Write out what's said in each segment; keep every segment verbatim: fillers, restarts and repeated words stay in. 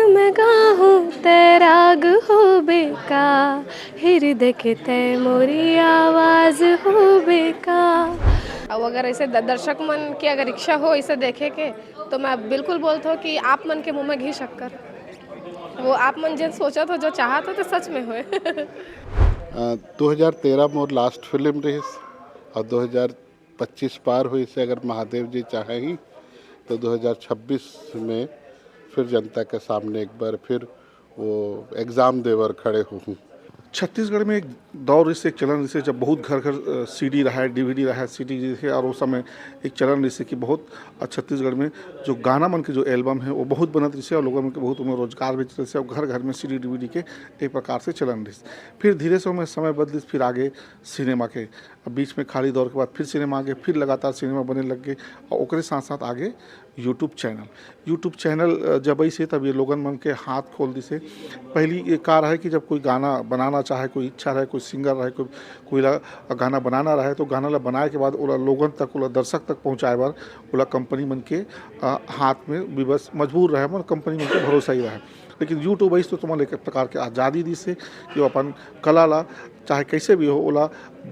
मैं गाहूँ तै राग होबे का, हृदय के तै मोरी आवाज होबे का। अब अगर ऐसे द-, दर्शक मन की अगर इच्छा हो इसे देखे के, तो मैं बिल्कुल बोलत हूँ कि आप मन के मुँह में घी शक्कर। वो आप मन जेन सोचत हो, जो चाहत हो, तो सच में होए। अ, दो हज़ार तेरह मोर लास्ट फिल्म रहिस और दो हज़ार पच्चीस पार होइस हे, अगर महादेव जी चाहे ही तो दो हज़ार छब्बीस में फिर जनता के सामने एक बार फिर वो एग्जाम देबर खड़े होहूँ। छत्तीसगढ़ में एक दौर रहिस, एक चलन रहिस, जब बहुत घर घर, अ, सीडी रहा है, डीवीडी रहा है, सीडी रहिस और उस समय एक चलन रहिस कि बहुत, अ, छत्तीसगढ़ में जो गाना मन के जो एल्बम है वो बहुत बनत रहिस और लोगों मन के बहुत ओमे रोजगार भी रहिस और घर घर में सीडी डीवीडी के एक प्रकार से चलन रहिस। फिर धीरे से ओमे समय बदलिस, फिर आगे सिनेमा के, अब बीच में खाली दौर के बाद फिर सिनेमा आगे, फिर लगातार सिनेमा बने लग गए और ओकरे साथ साथ आगे YouTube चैनल। YouTube चैनल, अ, जब अइसे तब ये लोगन मन के हाथ खोल दिसे। पहली ये का रहे कि जब कोई गाना बनाना चाहे, कोई इच्छा रहे, कोई सिंगर रहे, कोई, कोई ला गाना बनाना रहे, तो गाना ला बनाए के बाद ओला लोगन तक, ओला दर्शक तक पहुँचाए बर ओला कंपनी मन के, अ, हाथ में विवश मजबूर रहे, मन कंपनी मन के भरोसा ही रहे। लेकिन YouTube अइस तो तुमन ला एक प्रकार के आज़ादी दिसे कि वो अपन कला ला चाहे कैसे भी हो, ओला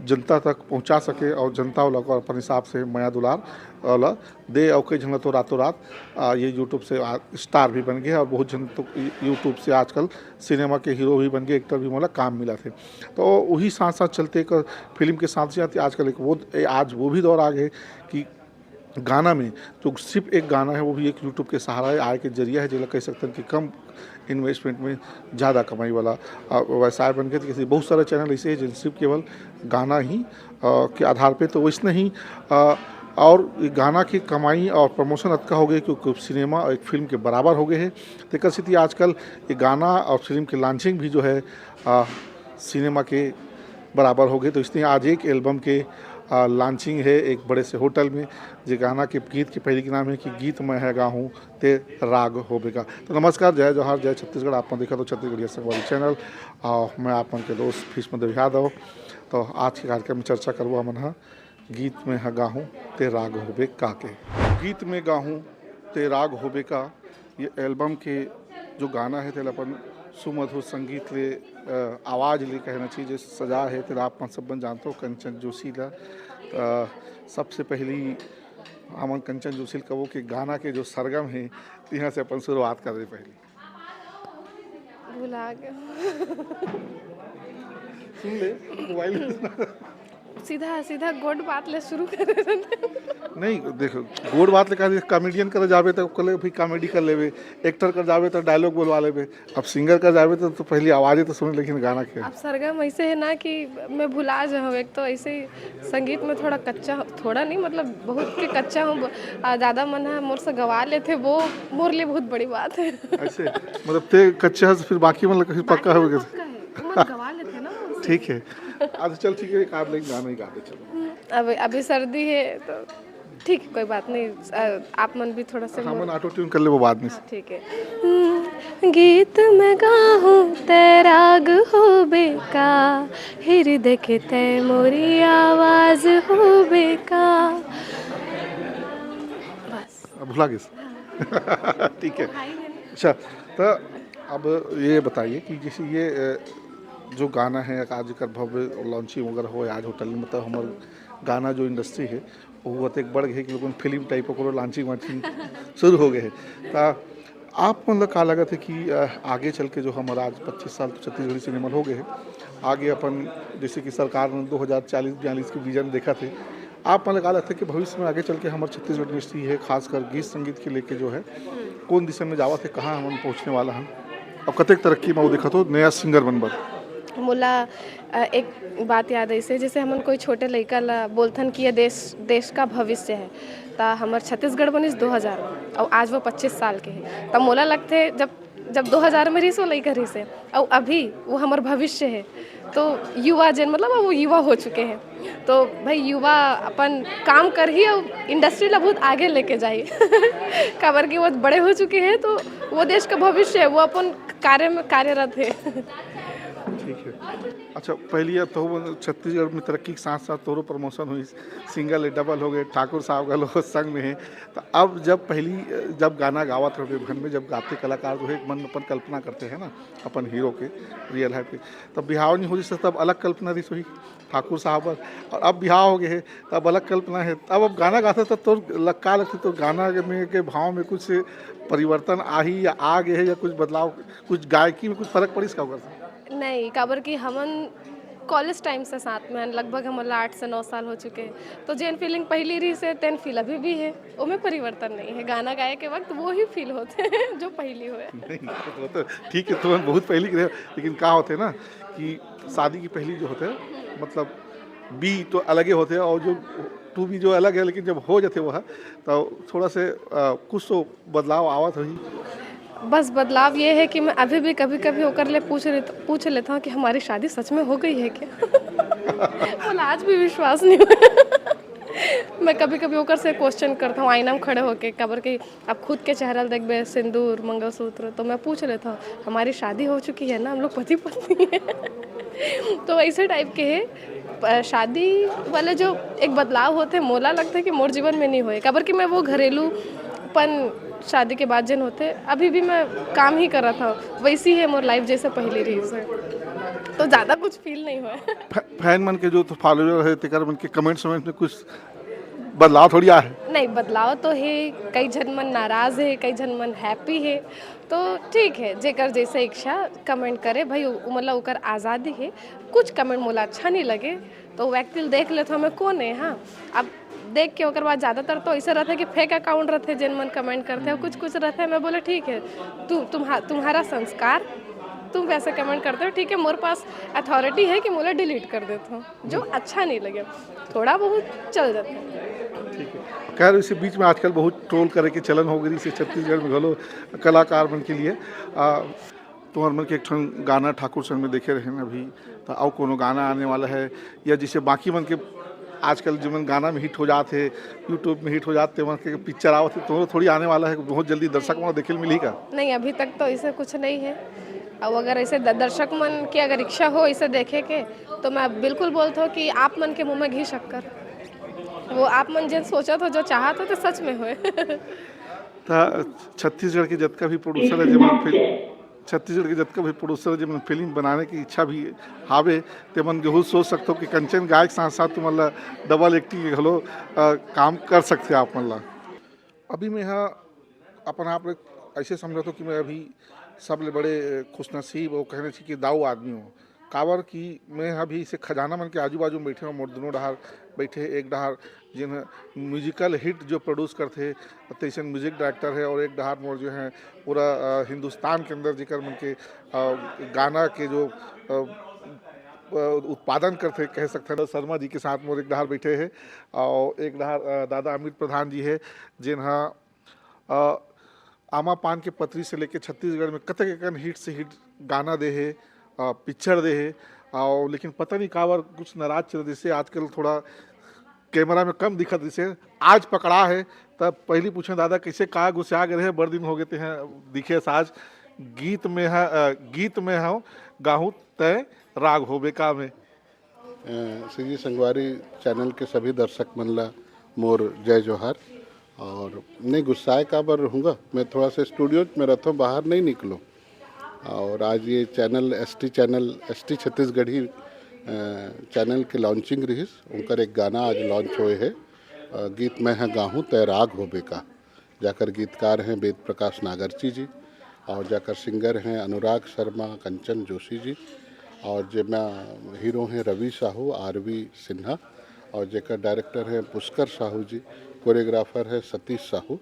जनता तक पहुँचा सके और जनता ओला ओकर अपन हिसाब से मया दुलार ओला दे। और कई झन तो रातों रात, आ, ये YouTube से आ, स्टार भी बन गए और बहुत झन तो YouTube से आजकल सिनेमा के हीरो भी बन गए, एक्टर भी, मोला काम मिलत हे। तो वही साथ साथ चलते एक फिल्म के साथ साथ आजकल एक वो, ए, आज वो भी दौर आ गए कि गाना में, तो सिर्फ एक गाना है, वो भी एक YouTube के सहारा है, आय के जरिया है, जेला कह सकते हैं कि कम इन्वेस्टमेंट में ज़्यादा कमाई वाला, अ, व्यवसाय बन गए। तो जैसे बहुत सारे चैनल ऐसे हैं जिन सिर्फ केवल गाना ही, अ, के आधार पे, तो वैसने ही, अ, और ये गाना की कमाई और प्रमोशन अतका हो गए कि सिनेमा एक फिल्म के बराबर हो गए है। तेकर सेती आजकल ये गाना और फिल्म के लॉन्चिंग भी जो है, अ, सिनेमा के बराबर हो गए। तो इसने आज एक एल्बम के, अ, लॉन्चिंग है एक बड़े से होटल में, जे गाना के गीत के पहली के नाम है कि गीत मैं ह गाहूँ ते राग होबे का। तो नमस्कार, जय जोहार, जय छत्तीसगढ़। आप मन देखत हो छत्तीसगढ़िया संगवारी चैनल। अ, मैं आप मन के दोस्त भीष्म देव यादव। तो आज के कार्यक्रम में चर्चा करबो हमन ह गीत में ह गाहूँ ते राग होबे का के। गीत में गाहूँ ते राग होबे का, ये एल्बम के जो गाना है, तेला अपन सुमधुर संगीत ले, अ, आवाज ले कहना चाहिए, जो सजा है, तेला आप मन सब मन जानते हो, कंचन जोशी ला। अ, सबसे पहली हमन कंचन जोशी ल कबो के गाना के जो सरगम है, तिहाँ से अपन शुरुआत कर दे पहली। भुला गए। सुन ले, मोबाइल में सुना। सीधा, सीधा गोड बात ले शुरू कर। नहीं, देखो, गोड बात ले कहा, कॉमेडियन कर जाबे तो कले भी कॉमेडी कर लेबे, एक्टर कर जाबे तो डायलॉग बोलवा लेबे, अब सिंगर कर जाबे तो, तो पहली आवाज़ ही तो सुने, लेकिन गाना के। अब सरगम ऐसे है ना कि मैं भुला जाऊँ। एक तो ऐसे ही संगीत में थोड़ा कच्चा, थोड़ा नहीं, मतलब बहुत के कच्चा हूँ। आ, ज़्यादा मन है मोर से गवा लेते, वो मोर लिए बहुत बड़ी बात है। ऐसे, मतलब ते कच्चा है, फिर बाकी मतलब कहीं पक्का बाकी हो गया। पक्का है, वो मन गवा लेते ना मोर से। ठीक है, आज चल, ठीक है, एक आध लाइन गाना ही गा दे, चलो। अब अभी सर्दी है तो ठीक है, कोई बात नहीं। अ, आप मन भी थोड़ा से हमन मोर ऑटो ट्यून कर लेबो बाद में। हाँ, ठीक है। हम्म, गीत में गाहूँ ते राग होबे का, हृदय के ते मोरी आवाज होबे का। बस। अब भुला गइस। ठीक है। अच्छा, तो अब ये बताइए कि जैसे ये, अ, जो गाना है, आज एकर भव्य लॉन्चिंग वगैरह हो, आज होटल में, मतलब, हमर गाना जो इंडस्ट्री है, वो अतेक बढ़ गए कि लोगन फिल्म टाइप ओकरो लॉन्चिंग वांचिंग शुरू हो गए है। ता आप मन ला का लगत है कि, अ, आगे चल के जो हमर आज पच्चीस साल तो छत्तीसगढ़ी सिनेमा हो गए है, आगे अपन जैसे कि सरकार ने दो हज़ार चालीस बयालीस के विजन देखा थे, आप मन ला का लगता है कि भविष्य में आगे चल के हमर छत्तीसगढ़ इंडस्ट्री है, खासकर गीत संगीत के लेके जो है, कौन दिशा में जावत है, कहाँ हमन पहुँचने वाला हन, और कतेक तरक्की में वो देखत हो नया सिंगर मन बर? मोला, अ, एक बात याद आइसे, जैसे हमन कोई छोटे लइका ला बोलथन कि ये देश, देश का भविष्य है, त हमर छत्तीसगढ़ बनिस दो हज़ार में, अउ आज वो पच्चीस साल के है। त मोला लगथे, जब, जब दो हज़ार में रहिस, वो लइका रहिस है, अउ अभी वो हमर भविष्य है। तो युवा जेन, मतलब, अब वो युवा हो चुके हैं, तो भाई, युवा अपन काम करही अउ इंडस्ट्री ला बहुत आगे लेके जाही। काबर कि वो बड़े हो चुके हैं, तो वो देश का भविष्य है, वो अपन कार्य में कार्यरत है। ठीक है। अच्छा, पहली अब तो छत्तीसगढ़ में तरक्की के साथ साथ तोरो प्रमोशन हुई, सिंगल ले डबल हो गए, ठाकुर साहब घलो संग में है। तो अब जब पहली, जब गाना गावत रहे भन में, जब गाते कलाकार जो है मन अपन कल्पना करते हैं ना अपन हीरो के रियल लाइफ के, तब बिहाव नहीं हो जैसे तब अलग कल्पना रही सोही ठाकुर साहब बर, और अब बिहाव हो गए है तब अलग कल्पना है। तब अब गाना गाते तब तो लग- का लगते तो गाना के में के भाव में कुछ परिवर्तन आ ही या आ गए है या कुछ बदलाव, कुछ गायकी में कुछ फर्क पड़ी इसका ओकर से? नहीं, काबर कि हमन कॉलेज टाइम से साथ में हन, लगभग हमन ला आठ से नौ साल हो चुके हैं। तो जेन फीलिंग पहली रही से तेन फील अभी भी है, ओमे परिवर्तन नहीं है। गाना गाए के वक्त वो ही फील होते हैं जो पहली हुए। नहीं, वो तो ठीक है, तुमन बहुत पहली के रहे, लेकिन का होते ना कि शादी की पहली जो होते हैं, मतलब बी तो अलगे होते हैं, और जो टू बी जो अलग है, लेकिन जब हो जाते वो है तो थोड़ा से अ, कुछ तो बदलाव आवत होही। बस बदलाव ये है कि मैं अभी भी कभी कभी ओकर ले पूछ लेत, पूछ लेता हूँ कि हमारी शादी सच में हो गई है क्या? बोला आज भी विश्वास नहीं हुआ। मैं कभी कभी ओकर से क्वेश्चन करता हूँ आईना में खड़े होके, काबर कि आप खुद के चेहरा ल देखबे, सिंदूर, मंगलसूत्र, तो मैं पूछ लेता हूँ हमारी शादी हो चुकी है ना, हम लोग पति पत्नी है। तो ऐसे टाइप के है। प- शादी वाला जो एक बदलाव होते, मोला लगता है कि मोर जीवन में नहीं होए, काबर कि मैं वो घरेलूपन शादी के बाद जन होते, अभी भी मैं काम ही कर रहा था, वैसी है मोर लाइफ जैसे पहली रही से। तो ज़्यादा कुछ फील नहीं हुआ। फै- फैन मन के जो तो फॉलोअर है तेकर मन के कमेंट्स में कुछ बदलाव थोड़ी आ है। नहीं, बदलाव तो है, कई झन मन नाराज है, कई झन मन हैप्पी है। तो ठीक है, जेकर जैसे इच्छा कमेंट करे भाई, उ- मतलब ओकर आज़ादी है। कुछ कमेंट मोला अच्छा नहीं लगे तो व्यक्ति ल देख लेथो मैं कौन है। हाँ, अब देख के ओकर बाद ज़्यादातर तो ऐसे रहते कि फेक अकाउंट रहते जेन मन कमेंट करते हैं, कुछ कुछ रहते हैं। मैं बोले ठीक है, तू तुम्हा, तुम्हारा संस्कार, तुम वैसे कमेंट करते हो, ठीक है, मोर पास अथॉरिटी है कि मोला डिलीट कर देते हो जो अच्छा नहीं लगे, थोड़ा बहुत चल जाता है। ठीक है। खैर, इसी बीच में आजकल बहुत ट्रोल करे के चलन हो गई से छत्तीसगढ़ में घलो कलाकार मन के लिए। आ, तुम्हार मन के एक ठन गाना ठाकुर संग में देखे रहे अभी, तो अउ कोनो गाना आने वाला है या जैसे बाकी मन के आजकल जीवन गाना में हिट हो जात है, यूट्यूब में हिट हो जात है, मन के पिक्चर आवत है, तो थोड़ी आने वाला है, बहुत जल्दी दर्शक मन देखे ल मिली का? नहीं, अभी तक तो ऐसे कुछ नहीं है। अब अगर ऐसे द- दर्शक मन की अगर इच्छा हो इसे देखे के, तो मैं बिल्कुल बोलता हूँ कि आप मन के मुँह में घी शक्कर, वो आप मन जिन सोचत हो, जो चाहत हो, तो सच में होए। त छत्तीसगढ़ के जतका भी प्रोड्यूसर है जेमन फिल्म, छत्तीसगढ़ के जतका भी प्रोड्यूसर है जेमन फिल्म बनाने की इच्छा भी हावे, तेमन जरूर सोच सकथो कि कंचन गाय के साथ साथ तुमन ला डबल एक्टिंग के घलो अ, काम कर सकथे आप मन ला। अभी मैं हा अपन आप ले ऐसे समझत हो कि मैं अभी सबले बड़े खुशनसीब और कहने चाहिए कि दाऊ आदमी हूँ, काबर कि मैं अभी इसे खजाना मन के आजू बाजू में बैठे हूँ। मोर दोनों डहार बैठे, एक डहार जिन म्यूजिकल हिट जो प्रोड्यूस करथे तैसन म्यूजिक डायरेक्टर है, और एक डहार मोर जो है पूरा अ, हिंदुस्तान के अंदर जेकर मन के अ, गाना के जो अ, अ, उत्पादन करथे कह सकते हैं शर्मा जी के साथ मोर एक डहार बैठे है, और एक डहार अ, दादा अमित प्रधान जी है, जिन हा अ, आमा पान के पतरी से लेके छत्तीसगढ़ में कतेक एकन हिट से हिट गाना दे हे, अ, पिक्चर दे हे, और लेकिन पता नहीं काबर कुछ नाराज चल जैसे आजकल थोड़ा कैमरा में कम दिखत जैसे। आज पकड़ा है, तब पहली पूछे दादा कैसे का गुस्सा गए रहे, बड़ दिन हो गए ते हैं दिखे साज। गीत में है अ, गीत में हो गाहूँ तय राग होबे का में। अ, सीजी संगवारी चैनल के सभी दर्शक मन ला मोर जय जोहार। और नहीं गुस्साए काबर रहूँगा, मैं थोड़ा सा स्टूडियो में रहता हूँ, बाहर नहीं निकलो। और आज ये channel ST channel ST Chhattisgarhi अ, चैनल के लॉन्चिंग रहिस, उनकर एक गाना आज लॉन्च होए है अ, गीत मैं ह गाहूँ तय राग होबे का, जाकर गीतकार हैं वेद प्रकाश नागरची जी और जाकर सिंगर हैं अनुराग शर्मा, कंचन जोशी जी और जेमा हीरो हैं रवि साहू, आरवी सिन्हा और जेकर डायरेक्टर हैं पुष्कर साहू जी, कोरियोग्राफर है सतीश साहू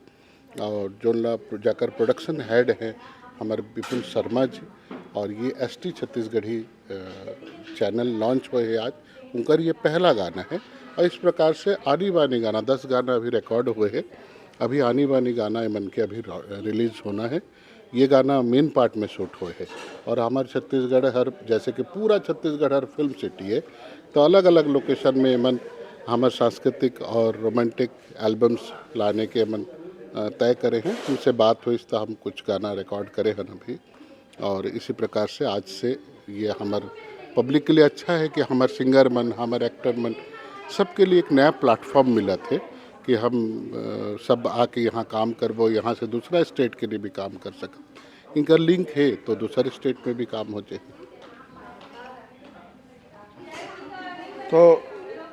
और जोन ला जाकर प्रोडक्शन हेड हैं हमारे विपुल शर्मा जी और ये एसटी छत्तीसगढ़ी अ, चैनल लॉन्च हुए है आज, उनकर ये पहला गाना है। और इस प्रकार से आनी बानी गाना, दस गाना अभी रिकॉर्ड हुए हैं, अभी आनी बानी गाना एमन के अभी रिलीज होना है। ये गाना मेन पार्ट में शूट हुए है और हमारे छत्तीसगढ़ हर, जैसे कि पूरा छत्तीसगढ़ हर फिल्म सिटी है, तो अलग अलग लोकेशन में एमन हमारे सांस्कृतिक और रोमांटिक एल्बम्स लाने के एमन अ, तय करे हैं। उनसे बात हुई तो हम कुछ गाना रिकॉर्ड करे हैं अभी और इसी प्रकार से आज से ये हमार पब्लिक के लिए अच्छा है कि हमर सिंगर मन, हमर एक्टर मन, सबके लिए एक नया प्लेटफॉर्म मिलत हे कि हम अ, सब आके यहाँ काम करबो, यहाँ से दूसरा स्टेट के लिए भी काम कर सकब। इनकर लिंक हे तो दूसरे स्टेट में भी काम हो जाए। तो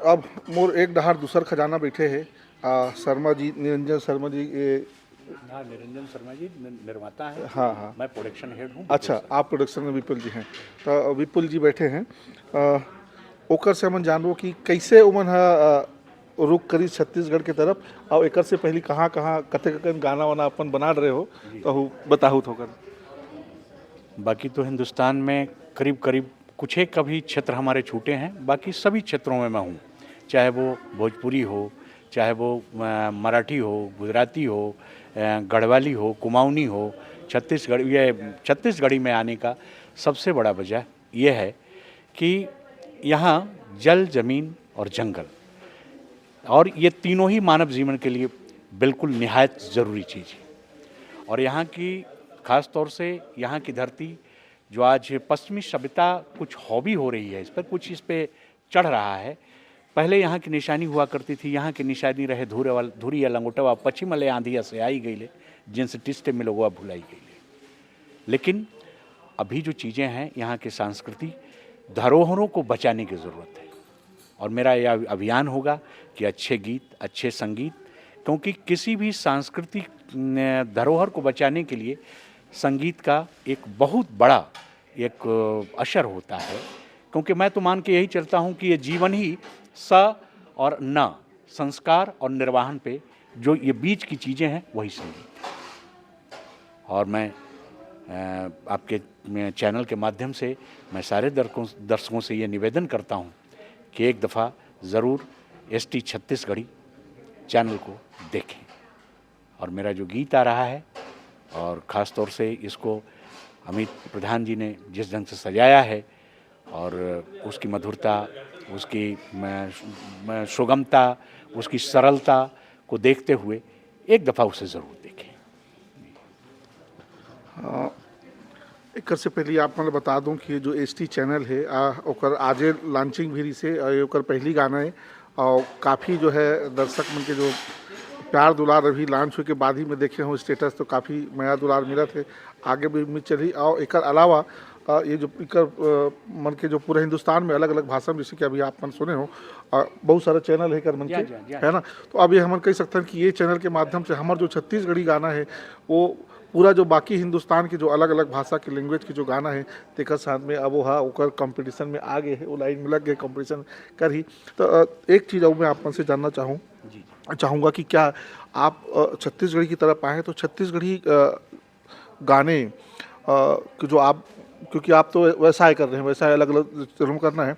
अब मोर एक डहार दूसर खजाना बैठे हे, आ, शर्मा जी, निरंजन शर्मा जी, ये हाँ, निरंजन शर्मा जी नि- निर्माता है। हाँ, हाँ। मैं प्रोडक्शन हेड हूँ। अच्छा, आप प्रोडक्शन में विपुल जी हैं, तो विपुल जी बैठे हैं। आ, ओकर से हमन जानबो कि कैसे उमन ह आ, रुख करिस छत्तीसगढ़ के तरफ, और एकर से पहले कहाँ कहाँ कते कन गाना वाना अपन बना रहे हो, तो हु बताहू थोकन। बाकी तो हिंदुस्तान में करीब करीब कुछ एक अभी क्षेत्र हमारे छूटे हैं, बाकी सभी क्षेत्रों में मैं हूँ, चाहे वो भोजपुरी हो, चाहे वो अ, मराठी हो, गुजराती हो, अ, गढ़वाली हो, कुमाऊनी हो। छत्तीसगढ़, ये छत्तीसगढ़ी में आने का सबसे बड़ा वजह यह है कि यहाँ जल, जमीन और जंगल, और ये तीनों ही मानव जीवन के लिए बिल्कुल निहायत ज़रूरी चीज़ है। और यहाँ की, खास तौर से यहाँ की धरती, जो आज पश्चिमी सभ्यता कुछ हावी हो रही है इस पर, कुछ इस पे चढ़ रहा है। पहले यहाँ की निशानी हुआ करती थी, यहाँ की निशानी रहे धूरे वाल-, धूरी या लंगोटवा, पश्चिम वाले आंधी या से आई गई ले, जिनसे टिस्टे में लोगों भुलाई गई ले। लेकिन अभी जो चीज़ें हैं, यहाँ के सांस्कृतिक धरोहरों को बचाने की ज़रूरत है। और मेरा यह अभियान होगा कि अच्छे गीत, अच्छे संगीत, क्योंकि किसी भी सांस्कृतिक न, धरोहर को बचाने के लिए संगीत का एक बहुत बड़ा एक अ, असर होता है। क्योंकि मैं तो मान के यही चलता हूँ कि ये जीवन ही स और न, संस्कार और निर्वाहन पे जो ये बीच की चीज़ें हैं, वही संगीत है। और मैं अ, आपके अ, चैनल के माध्यम से मैं सारे दर्शकों दर्शकों से ये निवेदन करता हूँ कि एक दफ़ा ज़रूर एस टी छत्तीसगढ़ी चैनल को देखें। और मेरा जो गीत आ रहा है, और ख़ास तौर से इसको अमित प्रधान जी ने जिस ढंग से सजाया है, और उसकी मधुरता, उसकी म, म, सुगमता, उसकी सरलता को देखते हुए एक दफ़ा उसे ज़रूर देखें। एकर से पहले आप मतलब बता दूं कि जो एस टी चैनल है, आ, ओकर आजे लॉन्चिंग भी रहिसे, और ये ओकर पहली गाना है, और काफ़ी जो है दर्शक मन के जो प्यार दुलार अभी लॉन्च होए के बाद ही मैं देखे हूँ स्टेटस, तो काफ़ी मया दुलार मिलत है, आगे भी उम्मीद चलही। और एकर अलावा आ, ये जो एकर आ, मन के जो पूरा हिंदुस्तान में अलग अलग भाषा में, जैसे कि अभी आप मन सुने हो, आ, बहुत सारा चैनल है एकर मन जी के, हाँ, जी हाँ, जी हाँ। है ना? तो अभी हमन कह सकते हैं कि ये चैनल के माध्यम से हमर जो छत्तीसगढ़ी गाना है, वो पूरा जो बाकी हिंदुस्तान के जो अलग अलग भाषा के लैंग्वेज के जो गाना है, तेकर साथ में अब वो हा ओकर कंपटीशन में आ गए है, वो लाइन में लग गए, कंपटीशन कर ही। तो अ, एक चीज़ और मैं आप मन से जानना चाहूँ, चाहूँगा कि क्या आप अ, छत्तीसगढ़ी की तरफ आए तो छत्तीसगढ़ी अ, गाने अ, कि जो आप, क्योंकि आप तो व्यवसाय कर रहे हैं, व्यवसाय अलग अलग चैनल में करना है,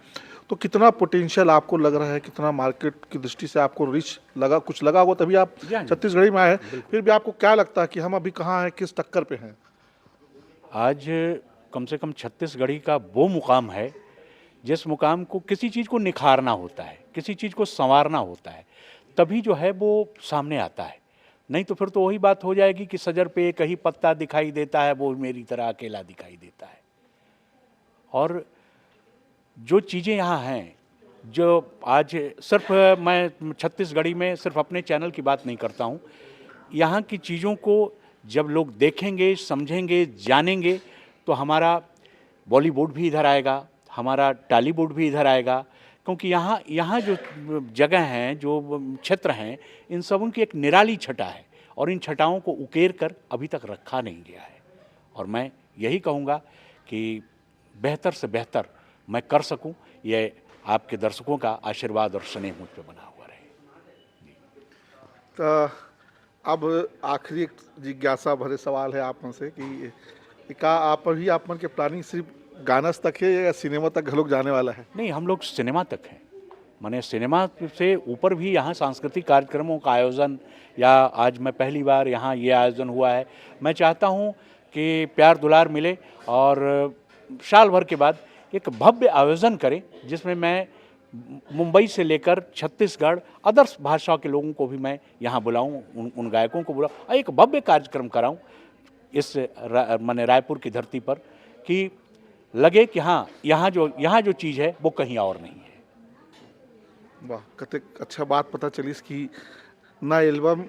तो कितना पोटेंशियल आपको लग रहा है, कितना मार्केट की दृष्टि से आपको रीच लगा, कुछ लगा होगा तभी आप जी हाँ, जी। छत्तीसगढ़ी में आए हैं। फिर भी आपको क्या लगता है कि हम अभी कहाँ हैं, किस टक्कर पे हैं? आज कम से कम छत्तीसगढ़ी का वो मुकाम है जिस मुकाम को, किसी चीज़ को निखारना होता है, किसी चीज़ को संवारना होता है, तभी जो है वो सामने आता है। नहीं तो फिर तो वही बात हो जाएगी कि सजर पे एक ही पत्ता दिखाई देता है, वो मेरी तरह अकेला दिखाई देता है। और जो चीज़ें यहाँ हैं, जो आज सिर्फ मैं छत्तीसगढ़ी में सिर्फ अपने चैनल की बात नहीं करता हूँ, यहाँ की चीज़ों को जब लोग देखेंगे, समझेंगे, जानेंगे, तो हमारा बॉलीवुड भी इधर आएगा, हमारा टॉलीवुड भी इधर आएगा, क्योंकि यहाँ, यहाँ जो जगह हैं, जो क्षेत्र हैं, इन सब की एक निराली छटा है और इन छटाओं को उकेर कर अभी तक रखा नहीं गया है। और मैं यही कहूँगा कि बेहतर से बेहतर मैं कर सकूँ, ये आपके दर्शकों का आशीर्वाद और स्नेह मुझ पर बना हुआ रहे। तो अब आखिरी एक जिज्ञासा भरे सवाल है आप मन से कि का आप अभी आप मन के प्लानिंग सिर्फ गाना तक है या सिनेमा तक घलोक जाने वाला है? नहीं, हम लोग सिनेमा तक हैं, माने सिनेमा से ऊपर भी यहाँ सांस्कृतिक कार्यक्रमों का आयोजन, या आज मैं पहली बार यहाँ ये आयोजन हुआ है, मैं चाहता हूँ कि प्यार दुलार मिले और साल भर के बाद एक भव्य आयोजन करें, जिसमें मैं मुंबई से लेकर छत्तीसगढ़, अदर्स भाषा के लोगों को भी मैं यहाँ बुलाऊं, उन, उन गायकों को बुलाऊं और एक भव्य कार्यक्रम कराऊं इस रा-, माने रायपुर की धरती पर, कि लगे कि हाँ, यहाँ जो यहाँ जो चीज़ है वो कहीं और नहीं है। वाह, कतेक अच्छा बात पता चलिस कि न एल्बम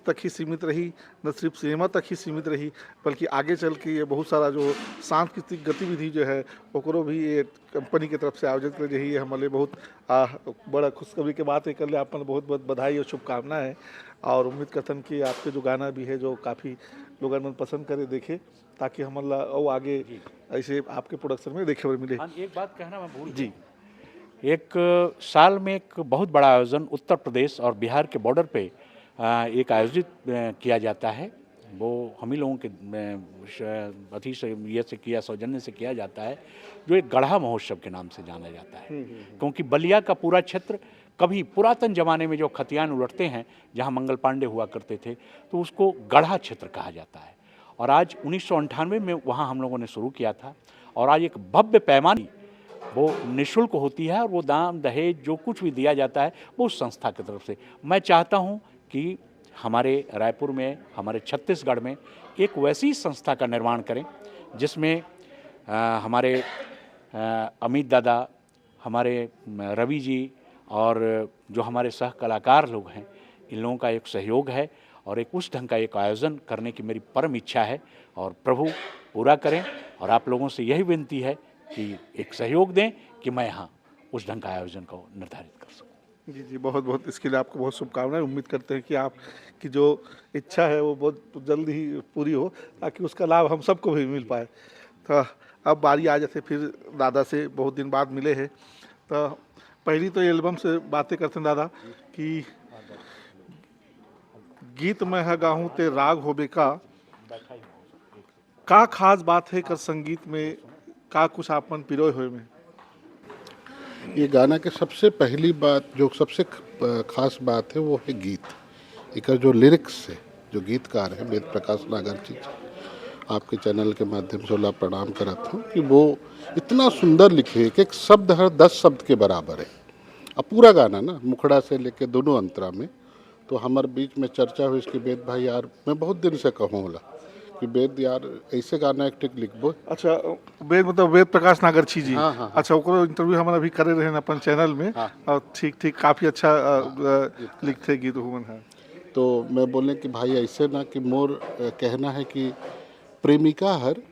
तक ही सीमित रही, न सिर्फ सिनेमा तक ही सीमित रही, बल्कि आगे चल के ये बहुत सारा जो सांस्कृतिक गतिविधि जो है ओकरो भी ये कंपनी के तरफ से आयोजित करे जाही। ये हमन ले बहुत आ, बड़ा खुशखबरी के बात है, एकर ले आप मन बहुत बहुत बधाई और शुभकामना है। और उम्मीद करथन कि आपके जो गाना भी है जो काफ़ी लोगन मन पसंद करे देखे, ताकि हमन ला अउ आगे ऐसे आपके प्रोडक्शन में देखे बर मिले। हाँ, एक बात कहना मैं भूल जी। गया। एक साल में एक बहुत बड़ा आयोजन उत्तर प्रदेश और बिहार के बॉर्डर पे आ, एक आयोजित आ, किया जाता है। वो हम ही लोगों के आ, श- अथी से ये से किया सौजन्य से किया जाता है, जो एक गढ़ा महोत्सव के नाम से जाना जाता है। क्योंकि बलिया का पूरा क्षेत्र कभी पुरातन जमाने में जो खतियान उलटते हैं, जहाँ मंगल पांडे हुआ करते थे, तो उसको गढ़ा क्षेत्र कहा जाता है। और आज उन्नीस सौ अंठानवे में वहाँ हम लोगों ने शुरू किया था और आज एक भव्य पैमाने वो निःशुल्क होती है और वो दान दहेज जो कुछ भी दिया जाता है वो उस संस्था की तरफ से। मैं चाहता हूँ कि हमारे रायपुर में, हमारे छत्तीसगढ़ में एक वैसी संस्था का निर्माण करें जिसमें आ, हमारे आ, अमित दादा, हमारे म, रवि जी और जो हमारे सह कलाकार लोग हैं, इन लोगों का एक सहयोग है और एक उस ढंग का एक आयोजन करने की मेरी परम इच्छा है और प्रभु पूरा करें। और आप लोगों से यही विनती है कि एक सहयोग दें कि मैं यहाँ उस ढंग का आयोजन को निर्धारित कर सकूँ। जी जी, बहुत बहुत इसके लिए आपको बहुत शुभकामनाएं। उम्मीद करते हैं कि आपकी जो इच्छा है वो बहुत जल्द ही पूरी हो, ताकि उसका लाभ हम सबको भी मिल पाए। तो अब बारी आ जाते फिर दादा से बहुत दिन बाद मिले हैं, तो पहली तो ये एल्बम से बातें करते हैं दादा कि गीत मैं ह गाहूँ ते राग होबे का, का खास बात है कर संगीत में, का कुछ आप मन पिरोए हुए में? ये गाना के सबसे पहली बात, जो सबसे ख- खास बात है, वो है गीत। एकर जो लिरिक्स है, जो गीतकार है वेद प्रकाश नागर जी, आपके चैनल के माध्यम से ओला प्रणाम करत हूँ कि वो इतना सुंदर लिखे, एक एक शब्द हर दस शब्द के बराबर है। अब पूरा गाना ना, मुखड़ा से लेके दोनों अंतरा में, तो हमारे बीच में चर्चा हुई इसकी, वेद भाई यार, मैं बहुत दिन से कहूँ होला कि वेद यार, ऐसे गाना एक ठिक लिखबो। अच्छा, वेद मतलब वेद प्रकाश नागरछी जी। हाँ, हाँ, हाँ। अच्छा, ओकरो इंटरव्यू हमन अभी करे रहे अपन चैनल में। हाँ। और ठीक ठीक काफी अच्छा अ, अ, लिखते गीत हुमन है। तो मैं बोले कि भाई, ऐसे ना कि मोर अ, कहना है कि प्रेमिका हर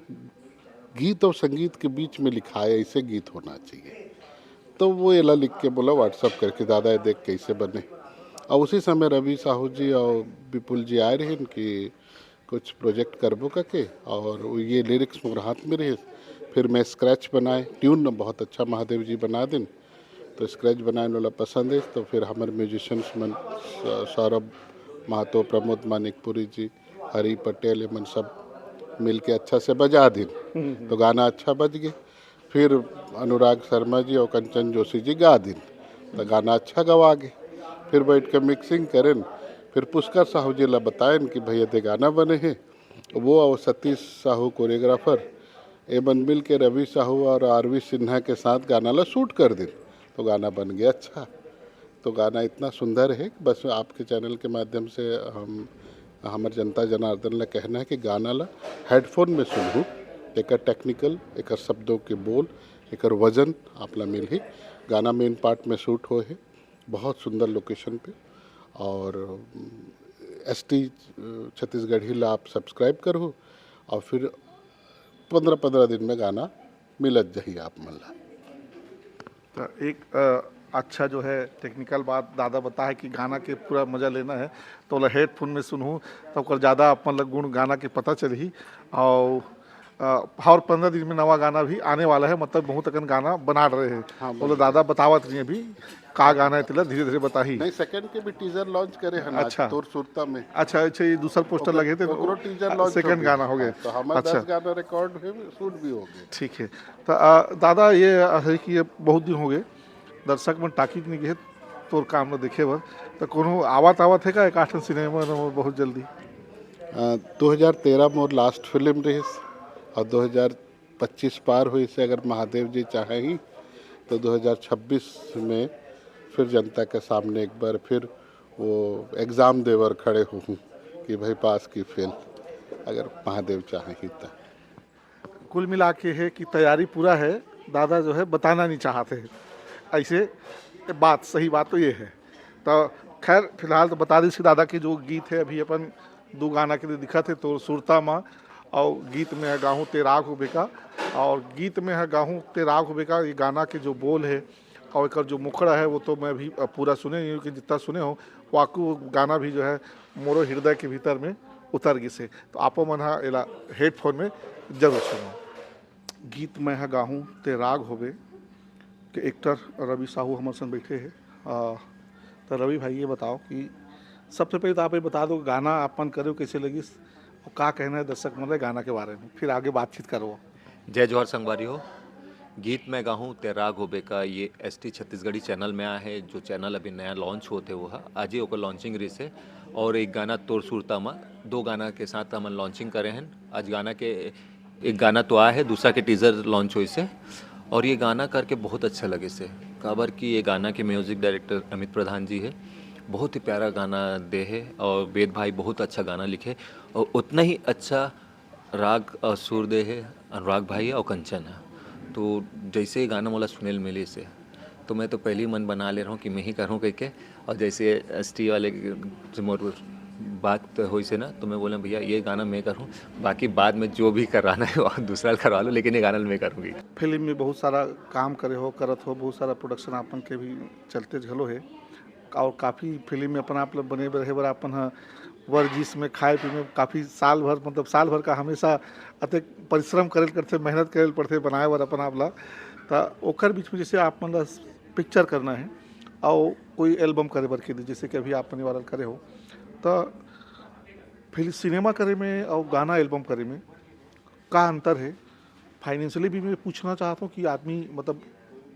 गीत और संगीत के बीच में लिखाए, ऐसे गीत होना चाहिए। तो वो एला लिख के बोला, WhatsApp करके, दादा, ये देख कैसे बने। और उसी समय रवि साहू जी और विपुल जी आए रहे कि कुछ प्रोजेक्ट करबो करके, और वो ये लिरिक्स मोर हाथ में रहे। फिर मैं स्क्रैच बनाए, ट्यून न बहुत अच्छा महादेव जी बना दिन, तो स्क्रैच बनाए वाला पसंद है। तो फिर हमारे म्यूजिशियंस मन स- सौरभ महतो, प्रमोद मानिकपुरी जी, हरि पटेल, ये मन सब मिल के अच्छा से बजा दिन, तो गाना अच्छा बज गए। फिर अनुराग शर्मा जी और कंचन जोशी जी गा दिन, तो गाना अच्छा गवा गए। फिर बैठ के मिक्सिंग करें, फिर पुष्कर साहू जी ला बताएं कि भैया, दे गाना बने हैं। वो और सतीश साहू कोरियोग्राफर, ये मन मिल के रवि साहू और आरवी सिन्हा के साथ गाना ला शूट कर दिन, तो गाना बन गया अच्छा। तो गाना इतना सुंदर है कि बस आपके चैनल के माध्यम से हम, हमर जनता जनार्दन ला कहना है कि गाना ला हेडफोन में सुनहू, एकर टेक्निकल, एकर शब्दों के बोल, एकर वजन आप ला मिलही। गाना मेन पार्ट में शूट होए है, बहुत सुंदर लोकेशन पे। और एस टी छत्तीसगढ़ी ला आप सब्सक्राइब करहू और फिर पंद्रह पंद्रह दिन में गाना मिलत जाही आप मन ला। तो एक अ, अच्छा जो है टेक्निकल बात दादा बताए कि गाना के पूरा मजा लेना है तो ओला हेडफोन में सुनहू, तो ओकर ज़्यादा अपन ला गुण गाना के पता चलही। और अ, और पंद्रह दिन में नवा गाना भी आने वाला है, मतलब बहुत अकन गाना बना रहे हैं। हाँ, ओला दादा बतावत नहीं अभी का गाना है, तेला धीरे धीरे बताही। नहीं, सेकंड के भी टीजर लॉन्च करे हैं ना, अच्छा। तोर सुरता में। अच्छा अच्छा, ये दूसरा पोस्टर लगे थे, ओकरो टीजर लॉन्च सेकंड गाना हो गया। तो हमारे अच्छा दस गाना रिकॉर्ड हुए, शूट भी हो गए। ठीक है। तो आ, दादा, ये है कि ये बहुत दिन हो गए दर्शक मन टाकी नहीं गए तोर काम ला देखे बर, तो कोनो आवत आवत है का एक आठ सिनेमा में बहुत जल्दी? अ, दो हज़ार तेरह मोर लास्ट फिल्म रहिस और दो हज़ार पच्चीस पार हुई से अगर महादेव जी चाहे ही तो दो हज़ार छब्बीस में फिर जनता के सामने एक बार फिर वो एग्ज़ाम देवर खड़े हूँ कि भाई, पास की फेल, अगर महादेव चाहे ही तो। कुल मिला के है कि तैयारी पूरा है, दादा जो है बताना नहीं चाहते हैं। ऐसे बात, सही बात तो ये है। तो खैर, फिलहाल तो बता दी दादा कि जो गीत है अभी अपन दू गाना के लिए दिखा थे, तो सुरता माँ और गीत में है गाहूँ ते राग होबे का। और गीत में है गाहूँ ते राग होबे का, ये गाना के जो बोल है और एकर जो मुखड़ा है वो तो मैं अभी पूरा सुने नहीं हूँ, लेकिन जितना सुने हो वाकू गाना भी जो है मोरो हृदय के भीतर में उतर गिस है। तो आपो मन हा एला हेडफोन में जरूर सुनो। गीत मैं हा गाहूँ ते राग होबे के एक्टर रवि साहू हमर संग बैठे हे। आ, तो रवि भाई, ये बताओ कि सबसे पहले तो आप ये बता दो, गाना आप मन करे हो, कैसे लगिस और का कहना है दर्शक मन ला गाना के बारे में, फिर आगे बातचीत करो। जय जोहार संगवारी हो। गीत मैं गाहूँ ते राग होबे का ये एस टी छत्तीसगढ़ी चैनल में आए है, जो चैनल अभी नया लॉन्च होते हुआ है, आज ही ओकर लॉन्चिंग रहिस है। और एक गाना तोर सुरता मा, दो गाना के साथ हमन लॉन्चिंग करे हैं। आज गाना के एक गाना तो आए है, दूसरा के टीजर लॉन्च होइस है। और ये गाना करके बहुत अच्छा लगिस है, काबर कि ये गाना के म्यूजिक डायरेक्टर अमित प्रधान जी है, बहुत ही प्यारा गाना दे है और वेद भाई बहुत अच्छा गाना लिखे और उतना ही अच्छा राग और सुर दे है अनुराग भाई और कंचन है। तो जैसे ही गाना मोला सुने ल मिलिस है, तो मैं तो पहली मन बना ले रहा हूँ कि मैं ही करूँ कह के। और जैसे एस टी वाले से मोर बात होइस है ना, तो मैं बोला, "भैया, ये गाना मैं करूँ, बाकी बाद में जो भी कराना है वो दूसरा करवा लो, लेकिन ये गाना मैं करूँगी।" फिल्म में बहुत सारा काम करे हो, करत हो, बहुत सारा प्रोडक्शन आप मन के भी चलते घलो है और काफ़ी फिल्म में अपन आप लोग बने रहे बर अपन ह वर्जिश में खाए पीए में काफ़ी साल भर, मतलब साल भर का हमेशा अतेक परिश्रम करे ल करथे, मेहनत करे ल पड़थे बनाए बर अपन आप ला। त ओकर बीच में जैसे आप मन ला पिक्चर करना है और कोई एल्बम करे बर के लिए, जैसे कि अभी आप मन वायरल करे हो, त फिर सिनेमा करे में और गाना एल्बम करे में का अंतर है? फाइनेंशियली भी मैं पूछना चाहता हूँ कि आदमी, मतलब,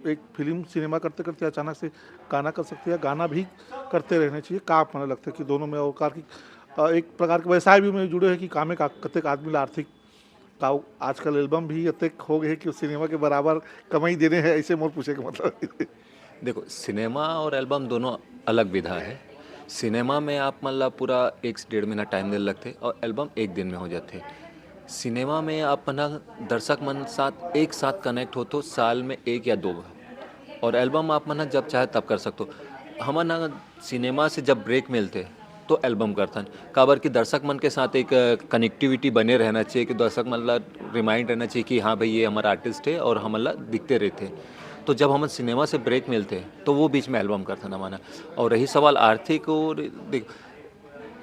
एक फिल्म सिनेमा करते करते अचानक से गाना कर सकते हैं, गाना भी करते रहना चाहिए, का आप मन लगता है कि दोनों में और कार की अ, एक प्रकार के व्यवसाय भी में जुड़े हैं कि कामे का कतेक आदमी ला आर्थिक का आजकल एल्बम भी अतेक हो गए कि सिनेमा के बराबर कमाई देने हैं, ऐसे मोर पूछे के मतलब। देखो, सिनेमा और एल्बम दोनों अलग विधा है। सिनेमा में आप मन ला पूरा एक से डेढ़ महीना टाइम दे लगथे और एल्बम एक दिन में हो जाथे। सिनेमा में आप मन ह दर्शक मन साथ एक साथ कनेक्ट होथो साल में एक या दो बार, और एल्बम आप मन ह जब चाहे तब कर सकथो। हमन ह सिनेमा से जब ब्रेक मिलथे तो एल्बम करथन, काबर कि दर्शक मन के साथ एक कनेक्टिविटी बने रहना चाहिए, कि दर्शक मन ला रिमाइंड रहना चाहिए कि हाँ भाई, ये हमर आर्टिस्ट है और हमन ला दिखते रहथे। तो जब हमन सिनेमा से ब्रेक मिलथे तो वो बीच में एल्बम करथन हमन ह। और रही सवाल आर्थिक, और देख,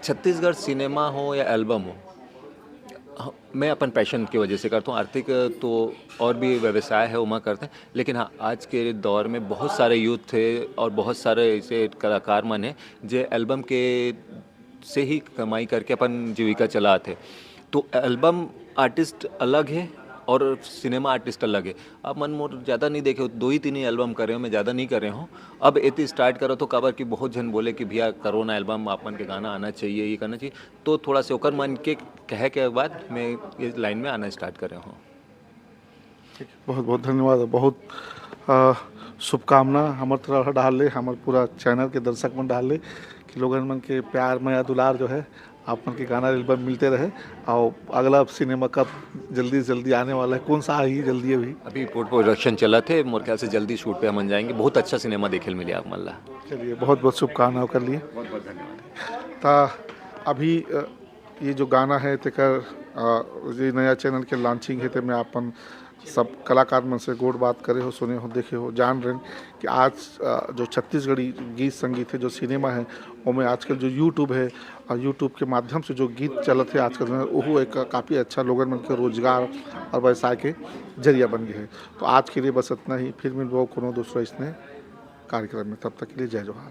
छत्तीसगढ़ सिनेमा हो या एल्बम हो, ह-, मैं अपन पैशन की वजह से करता हूँ। आर्थिक तो और भी व्यवसाय है, ओमा करते हैं, लेकिन हाँ, आज के दौर में बहुत सारे यूथ थे और बहुत सारे ऐसे कलाकार मन हैं जे एल्बम के से ही कमाई करके अपन जीविका चलात हे। तो एल्बम आर्टिस्ट अलग है और सिनेमा आर्टिस्ट अलग है। आप मन मोर ज़्यादा नहीं देखे हो, दो ही तीन ही एल्बम करे हो, मैं ज़्यादा नहीं करे हूँ। अब एती स्टार्ट करो तो काबर कि बहुत झन बोले कि भैया करो ना एल्बम, आप मन के गाना आना चाहिए, ये करना चाहिए। तो थोड़ा से ओकर मन के कहे के बाद मैं ये लाइन में आना स्टार्ट करे हूँ। ठीक, बहुत बहुत धन्यवाद, बहुत अ, शुभकामना हमर तरफ डाल ले, हमर पूरा चैनल के दर्शक मन डाल ले कि लोगन मन के प्यार, मया, दुलार जो है, आप मन के गाना एल्बम मिलते रहे। और अगला सिनेमा कब जल्दी से जल्दी आने वाला है, कौन सा ही जल्दी अभी? अभी पोस्ट प्रोडक्शन चलत हे, मोर ख्याल से जल्दी शूट पे हमन जाएंगे। बहुत अच्छा सिनेमा देखे ल मिले आप मन ला। चलिए, बहुत बहुत शुभकामना ओकर लिए। बहुत बहुत धन्यवाद। ता अभी अ, ये जो गाना है तेकर अ, ये नया चैनल के लॉन्चिंग है, ते में आप मन सब कलाकार मन से गोठ बात करे हो, सुने हो, देखे हो, जान रहे हैं कि आज अ, जो छत्तीसगढ़ी गीत संगीत है, जो सिनेमा है, ओमे आजकल जो यूट्यूब है और यूट्यूब के माध्यम से जो गीत चलत है आजकल में, ओहू एक काफ़ी अच्छा लोगन मन के रोजगार और व्यवसाय के जरिया बन गए है। तो आज के लिए बस इतना ही, फिर मिलबो कोनो दूसरा इसने कार्यक्रम में, तब तक के लिए जय जोहार।